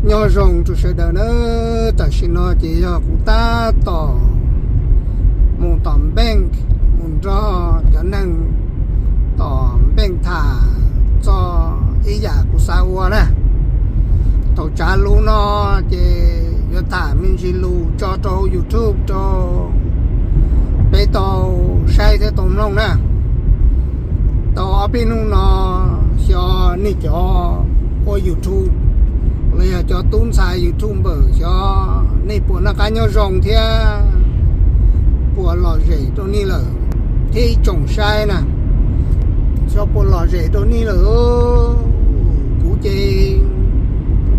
Nyob zoo rau sawv daws na, tam sim no ces yog kuv tab tom mus tom npeej, mus nrog cov neeg tom npeej tham txog ib yam kuv xav ua na. Thaum tsav lus no ces yuav tham me ntsis lus tso rau YouTube rau peb tau saib thiab tau mloog na. Tau ob peb hnub no xyov nej cov ua YouTube los yog cov tub ntxhais YouTube npawm, xyov nej puas noj qab nyob zoo thiab puas lom zem rau nej lawm thiab ib tsoom saib na, xyov puas lom zem rau nej lawm. Kuv ces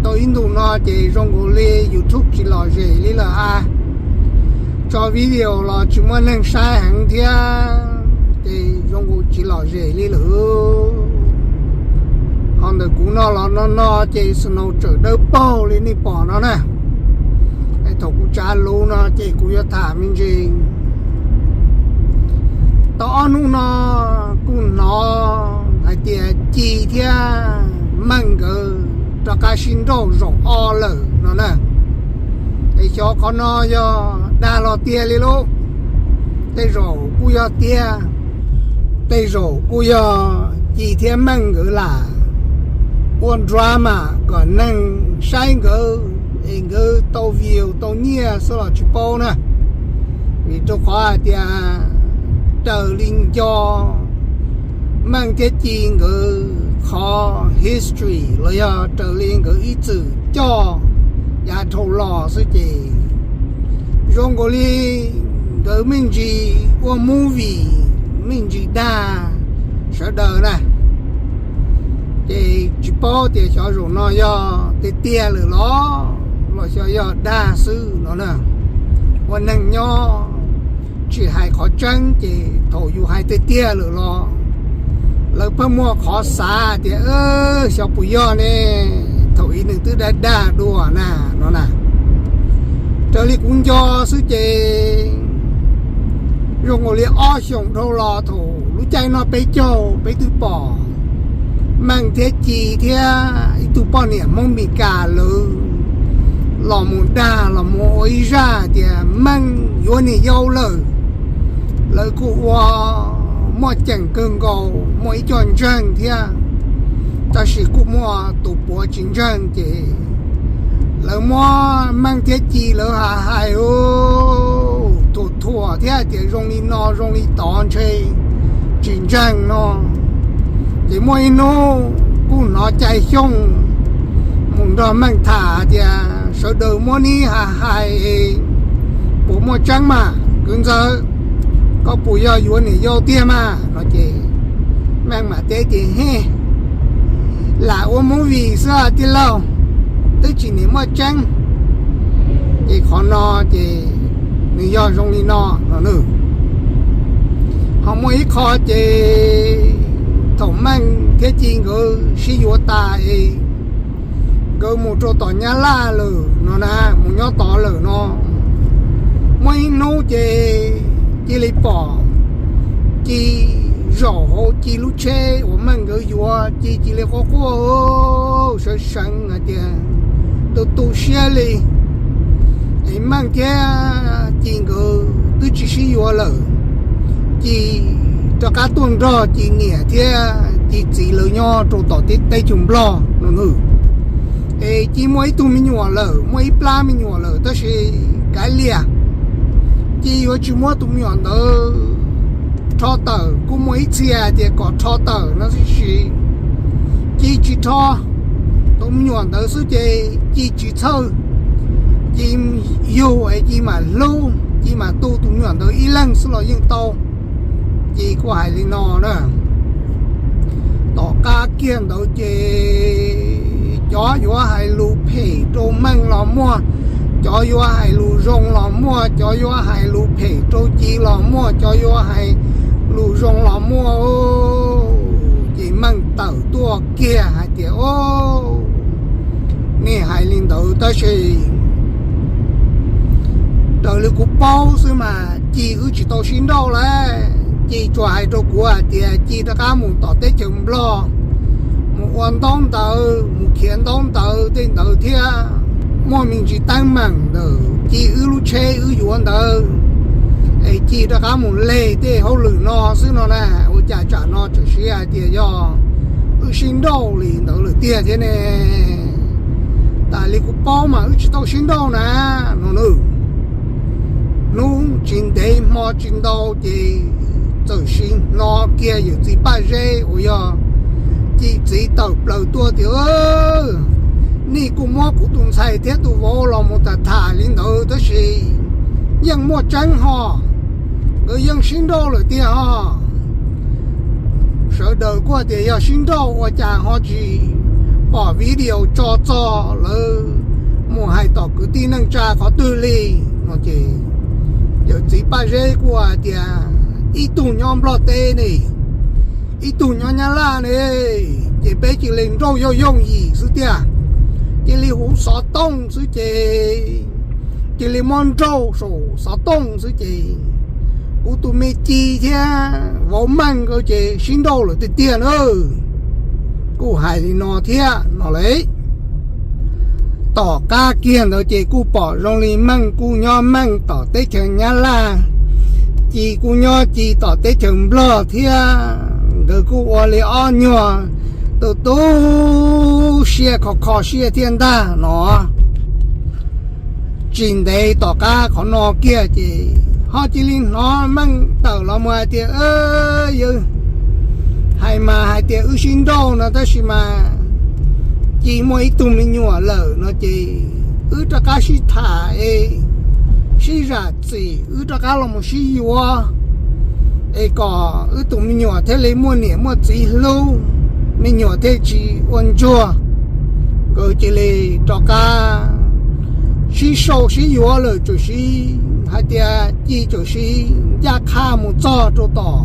tau ib ntus no ces zoo nkaus li YouTube tsis lom zem li lawm a. Tso video los tsis muaj neeg saib heev thiab, ces zoo nkaus tsis lom zem li lawm. Ho ntawm kuv no los no no ces snow tsawm dawb paug li nej pom no na. Thaum kuv tsav lus no ces kuv yuav tham me ntsis. Tau ob hnub no kuj hnov hais tias Ci thiab Meej nkawd rov qab sib nrauj zaum ob lawm no na. Es xyov qhov no yog dag los tiag li lauj? Tej zaum kuj yog tiag, tej zaum kuj yog Ci thiab Meej nkawd lam ua drama kom neeg saib nkawd es nkawd tau view tau nyiaj xwb los tsis paub na. Vim rau qhov hais tias raws li nco Meej thiab Ci nkawd qhov history los yog raws li nkawd ib txwm coj yav dhau los xwb ces zoo nkaus li nkawd me ntsis ua movie, me ntsis dag sawv daws na. Ces tsis paub tias xyov zaum no yog tiag tiag lawm los los xyov yog dag xwb no na. Ua neeg nyob tsis hais qhov tseeb ces thaum yus hais tiag tiag lawm los lawv pheej muaj qhov xav tias xyov puas yog ne, thaum ub nws twb dag dag dua na no na. Raws li kuv nco xwb ces zoo nkaus li ob xyoos dhau los thaum lub caij noj peb caug peb twb pom Meej thiab Ci thiab ib tug poj niam Hmoob Mes Kas lawv los mus dag los mus ua ib zaj tias Meej yuav niam yau lawm. Lawv kuj ua muaj ceem kawg nkaus, muaj ib co ntseeg thiab, tab sis kuj muaj tus puav tsis ntseeg ces lawv muab Meej thiab Ci lawv hais hais thuam thuam thiab tias zoo li no zoo li tod ntshe tsis ntseeg no. Ces muaj ib hnub kuj hnov Cai Xyooj mus nrog Meej tham tias sawv daws muab neb hais hais puas muaj tseeb mas kwv ntxawg, koj puas yog yuav niam yau tiag mas no ces Meej mam teb tias he, lam ua movie xwb tij laug, twb tsis nim muaj tseeb. Ces qhov no ces nws yog zoo li no no nws. Ho muaj ib qho ces thaum Meej thiab Ci nkawd sib yuav tas es nkawd mus rau tom Nyab Laj lawm no na, mus nyob tod lawm no. Muaj ib hnub ces cia li pom Ci zaum hauv Ci lub tsheb uas Meej nkawd yuav, Ci cia li quaj quaj sawv seev hais tias tu tu siab li. Es Meej thiab Ci nkawd twb tsis sib yuav lawm. Ci rov qab tuaj nrog Ci niam thiab Ci txiv lawv nyob rau tom teb chaws Nplog no nws. Es Ci muaj ib tug me nyuam lawm, muaj ib plab me nyuam lawm tab sis kav liam, Ci yuav tsis muab tus me nyuam ntawd rho tawm, kuj muaj ib txhia tias kom rho tawm no tab sis Ci tsis rho. Tus me nyuam ntawd xwb ces Ci tsis txhawj, Ci yug es Ci mam hlub, Ci mam tu tus me nyuam ntawd ib leeg xwb los yeej tau. Ci kuj hais li no na. Tom qab kiag ntawd ces cov yuav hais lus phem rau Meej los muaj, cov yuav hais lus zoo los muaj, cov yuav hais lus phem rau Ci los muaj, cov yuav hais lus zoo los muaj. Ces Meej tawm tuaj kiag hais tias, o, nej hais li ntawd tab sis raws li kuv paub xwb mas Ci wb tsis tau sib nrauj lawm. Ci tsuas hais rau kuv hais tias Ci rov qab mus tom teb chaws Nplog mus ua ntaub ntawv, mus khiav ntaub ntawv tej ntawd thiab. Muaj me ntsis teeb meem ntawm Ci wb lub tsheb wb yuav ntawd, es Ci rov qab mus leg tej hauj lwm no xwb no na. Ua cas tsam no tseem siv hais tias yog wb sib nrauj li ntawd lawm tiag thiab ne? Tas li kuv paub mas wb tsis tau sib nrauj na no na. Hnub tsis ntev hmo tsis ntau ces txawm sim hnov kiag yawm txiv Paj Zeb uas yog Ci txiv tawm plaws tuaj tias, Nej kuj muab kuv tus ntxhais thiab tus vauv los mus tham tham li ntawd tab sis yeej muaj tseeb ho, nkawd yeej sib nrauj lawm tiag ho. Sawv daws kuj tias yog sib nrauj ua cas ho tsis pom video tso txog lawv mus hais tom kwv tij neej tsa qhov twg li no ces yawm txiv Paj Zeb kuj hais tias, Ib tug nyob Nplog teb ne, ib tug nyob Nyab Laj ne, ces peb cia li nrauj yooj yooj yim xwb tiag. Cia li hu xov tooj xwb ces cia li muab nrauj saum xov tooj xwb ces kuv tus me Ci thiab vauv Meej nkawd ces sib nrauj lawm tiag tiag na. Kuj hais li no thiab no lauj. Tom qab kiag ntawd ces kuj pom zoo li Meej kuj nyob Meej tom teb chaws Nyab Laj, Ci kuj nyob Ci tom teb chaws Nplog thiab. Nkawd kuj ua li ob nyuag tu tu siab kho kho siab thiab ntag no. Tsis ntev tom qab qhov no kiag ces ho cia li hnov Meej tawm los mus hais tias, Yawg, hais mas hais tias wb sib nrauj no tab sis mas Ci muaj ib tug me nyuam lawm no ces wb rov qab sib tham es sib zam txim wb rov qab los mus sib yuav es kom wb tus me nyuam thiaj li muaj niam muaj txiv hlub, me nyuam thiaj tsis ua ntsuag. Nkawd cia li rov qab sib sau sib yuav lawm, txawm siv hais tias Ci txawm siv ncaj qha mus txog rau tom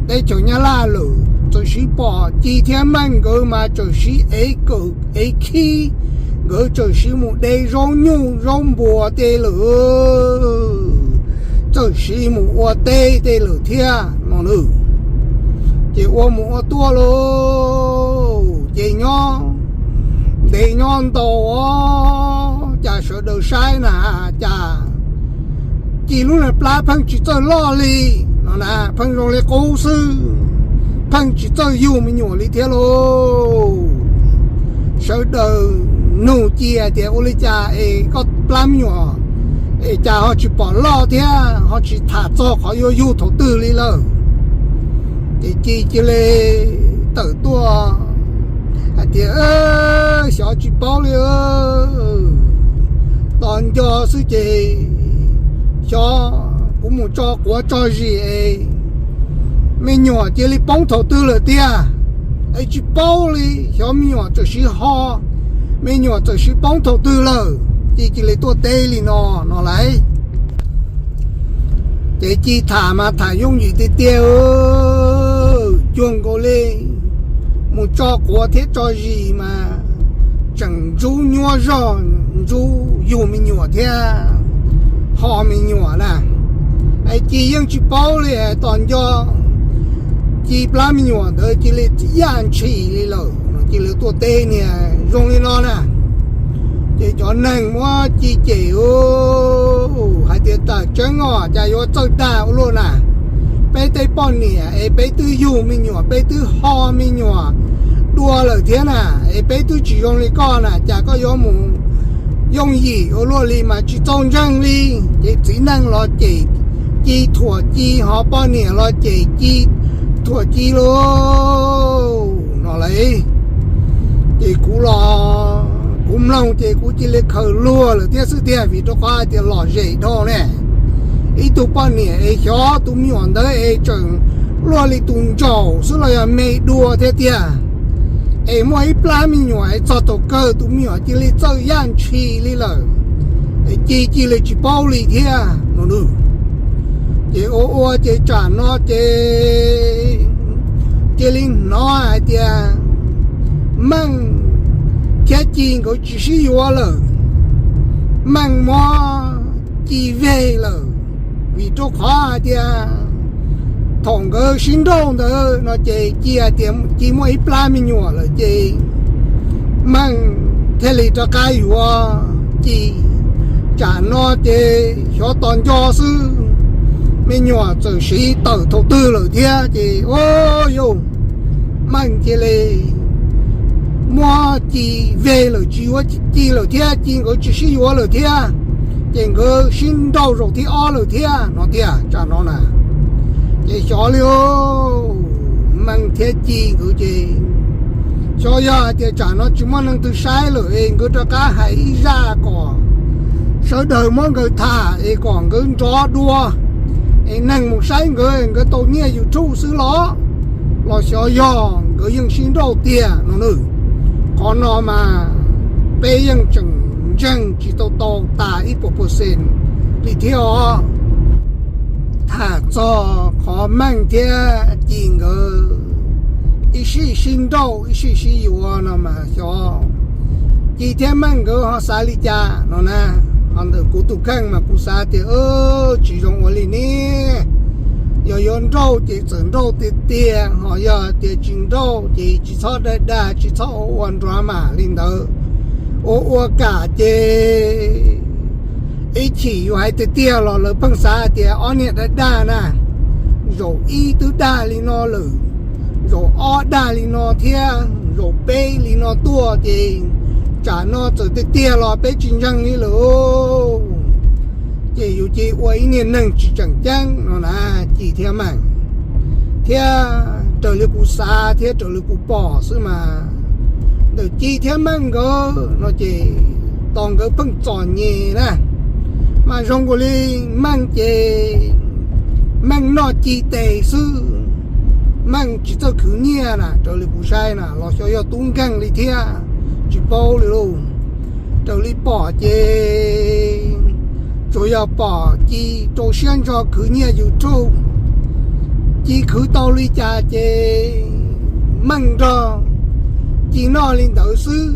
teb chaws Nyab Laj lawm, txawm siv pom Ci thiab Meej nkawd mas txawm siv ev kawm ev khib, nkawd txawm siv mus de zaub nyuj zaub npua tej lawm, txawm siv mus ua teb tej lawm thiab no na. Ces ua mus ua tuaj lauj, ces nyob ntev nyob ntau os, cas sawv daws saib na, cas Ci lub niag plab pheej tsis txawj loj li no na, pheej zoo li qub xwb, pheej tsis txawj yug me nyuam li thiab lauj. Sawv daws nug Ci hais tias, Ua li cas es koj plab me nyuam es cas ho tsis pom loj thiab ho tsis tham txog qhov yuav yug thaum twg li lawm? Ces Ci cia li tawm tuaj hais tias, Xyov tsis paub li, tos nco xwb ces xyov kuv mus tso quav tso zis es me nyuam cia li poob thaum twg lawm tiag, es tsis paub li, xyov me nyuam txawm siv ho, me nyuam txawm siv poob thaum twg lawm. Ci cia li tuaj teb li no no lauj. Ces Ci tham mas tham yooj yim tiag tiag, cuag nkaus li mus tso quav thiab tso zis mas tseem ntsub nyuaj zog, ntsub yug me nyuam thiab ho me nyuam na. Es Ci yeej tsis paub li, tos nco Ci plab me nyuam ntawd cia li yaj ntshis li lawm, cia li tuaj teb niag zoo li no na. Ces cov neeg muab Ci cem hais tias, Tawm tseeb os, cas yuav txawj dag ua luaj na. Peb tej poj niam es peb twb yug me nyuam, peb twb ho me nyuam dua lawm thiab na, es peb twb tsis zoo li koj na, cas koj yuav mus yooj yim ua luaj li mas tsis txaus ntseeg li. Ces txiv neej los cem Ci, thuam Ci, ho poj niam los cem Ci, thuam Ci lauj no lauj. Ces kuv los kuv mloog ces kuv cia li khaws luag lawm thiab xwb tiag, vim rau qhov hais tias lom zem dhau ne. Ib tug poj niam es xyov tus me nyuam ntawd es tseem luaj li tus ntsaum xwb los yog me dua thiab tiag, es muaj ib plab me nyuam es txog thaum kawg tus me nyuam cia li txawj yaj ntshis li lawm, es Ci cia li tsis paub li thiab no. Ces ua ua ces tsam no ces cia li hnov hais tias Meej thiab Ci nkawd tsis sib yuav lawm, Meej muab Ci veg lawm, vim rau qhov hais tias Thaum nkawd sib nrauj ntawd no ces Ci hais tias Ci muaj ib plab me nyuam lawm ces Meej thiaj li rov qab yuav Ci. Tsam no ces xyov tos nco xwb, me nyuam txawm siv tawm thaum twg lawm thiab ces, o, yus, Meej cia li muab Ci ve lawm, tsis yuav Ci lawm thiab, Ci nkawd tsis sib yuav lawm thiab, ces nkawd sib nrauj zaum thib ob lawm thiab no tiag tsam no na. Ces xyov li, Meej thiab Ci nkawd ces xyov yog hais tias tsam no tsis muaj neeg twg saib lawm es nkawd rov qab hais ib zaj kom sawv daws muab nkawd tham es kom nkawd nrov dua es neeg mus saib nkawd, nkawd tau nyiaj YouTube xwb los, los xyov yog nkawd yeej sib nrauj tiag no na. Qhov no mas peb yeej tseem ntseeg tsis tau tau tas ib puas percent li thiab os. Tham txog qhov Meej thiab Ci nkawd ib sij sib nrauj ib sij sib yuav no mas xyov Ci thiab Meej nkawd ho xav li cas no na. Ho ntawm kuv tus kheej mas kuv xav tias tsis zoo ua li ne. Yog yuav nrauj ces txawm nrauj tiag tiag, ho yog tias tsis nrauj ces tsis txhob dag dag, tsis txhob ua ua drama li ntawd. Ua ua kam ces ib chim yus hais tiag tiag los lawv pheej xav tias ob niag dag dag na, zaum ib twb dag li no lawm, zaum ob dag li no thiab, zaum peb li no tuaj ces tsam no txawm tiag tiag los peb tsis ntseeg li lawm. Ces yus cia ua ib niag neeg tsis tseem ceeb no na, Ci thiab Meej. Thiab raws li kuv xav thiab raws li kuv pom xwb mas, ntawm Ci thiab Meej nkawd no ces tos nkawd pheej txom nyem na, mas zoo nkaus li Meej ces Meej noj Ci tes xwb, Meej tsis txawj khwv nyiaj na, raws li kuv saib na, los xyov yog tub nkeeg li thiab tsis paub li lauj. Raws li pom ces tsuas yog pom Ci rau siab ntso khwv nyiaj YouTube, Ci khwv tau li cas ces Meej nrog Ci noj li ntawd xwb.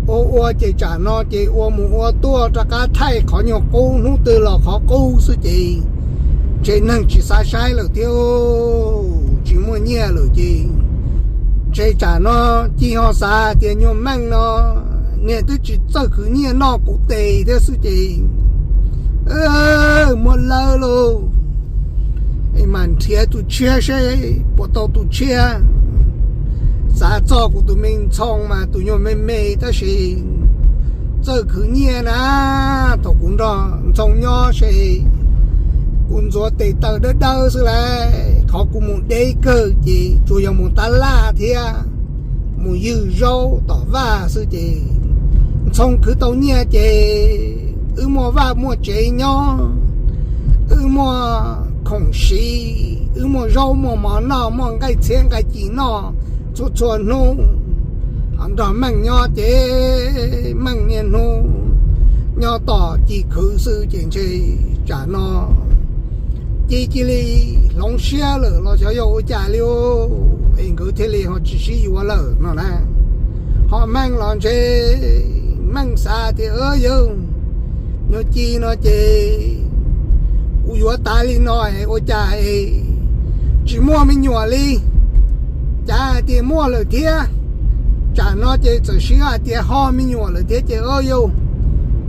Ua ua ces tsam no ces ua mus ua tuaj rov qab thaij qhov nyuag qub, hnub twg los qhov qub xwb ces ntshe neeg tsis xav saib lawm thiab, tsis muaj nyiaj lawm ces ntshe tsam no Ci ho xav tias nyuag Meej no niag twb tsis txawj khwv nyiaj noj kuv tes thiab xwb ces muab lawv lauj, es mam nrhiav tus tshiab seb puas tau tus tshiab. Xav txog kuv tus me Ntxhoo mas tus nyuag me me tab sis txawj khwv nyiaj na. Thaum kuv nrog Ntxhoo nyob ces kuv ntxuav tes taw dawb dawb xwb lauj, qhov kuv mus deb kawg ces tsuas yog mus tab laj thiab mus ywg zaub tom vaj xwb ces Ntxhoo khwv tau nyiaj ces wb muaj vaj muaj tsev nyob, wb muaj khoom siv, wb muaj zaub muaj mov noj, muaj nqaij txhiab nqaij ci noj txhua txhua hnub. Ho nrog Meej nyob ces Meej niaj hnub nyob tos Ci khwv xwb ces ntshe tsam no Ci cia li hloov siab lawm los xyov yog ua cas li es nkawd thiaj li ho tsis sib yuav lawm no na. Ho Meej los ntshe Meej xav tias yawg, nyuag Ci no ces kuv yuav tas li no es ua cas es tsis muaj me nyuam li, cav hais tias muaj lawm thiab. Tsam no ces txawm siv hais tias ho me nyuam lawm thiab ces yawg,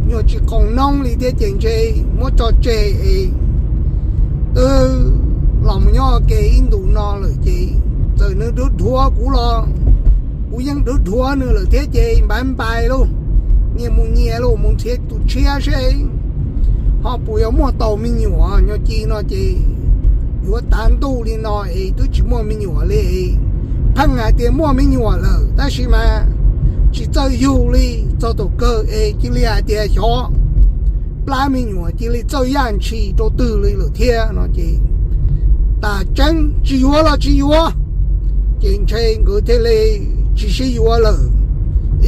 nyuag tsis qoos noob li thiab ces ntshe muab tso tseg es wb los mus nyob ua ke ib ntus no lawm ces txawm nws dhuav dhuav kuv los kuv yeej dhuav dhuav nws lawm thiab ces npaiv npais lauj, nyias mus nyias los mus nrhiav tus tshiab seb ho puas yuav muaj tau me nyuam. Nyuag Ci no ces yuav tav ntuj li no es twb tsis muaj me nyuam li. Pheej hais tias muaj me nyuam lawm tab sis mas tsis txawj yug li, txog thaum kawg es cia li hais tias xyov plab me nyuam cia li txawj yaj ntshis rau twg li lawm thiab no ces tas tseeb tsis yuav los tsis yuav, ces ntshe nkawd thiaj li tsis sib yuav lawm.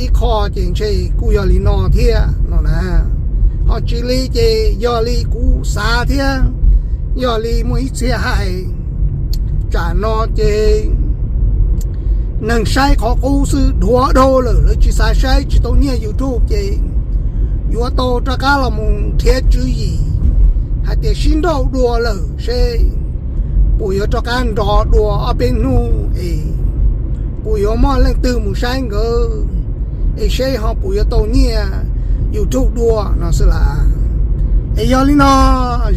Ib qho ces ntshe kuj yog li no thiab no na. Ho tsis li ces yog li kuv xav thiab yog li muaj ib txhia hais, tsam no ces neeg saib qhov qub xwb, dhuav dhau lawm, lawv tsis xav saib, tsis tau nyiaj YouTube ces yuav tau rov qab los mus nrhiav tswv yim hais tias sib nrauj dua lawm seb puas yuav rov qab nrov dua ob peb hnub es puas yuav muaj leej twg mus saib nkawd es seb ho puas yuav tau nyiaj YouTube dua no xwb las. Es yog li no,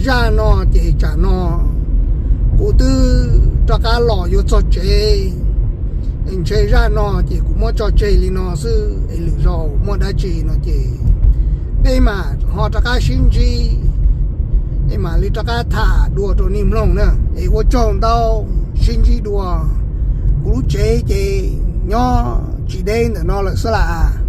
zaj no ces tsam no kuv twb rov qab los yuav txog tsev, es ntshe zaj no ces kuv muab tso tseg li no xwb, es lwm zaus muaj dab tsi no ces peb mam ho rov qab sib ntsib, es mam li rov qab tham dua rau nej mloog na. Es ua tsaug ntau, sib ntsib dua. Kuv lub tsev ces nyob tsis deb ntawm no lawm xwb las.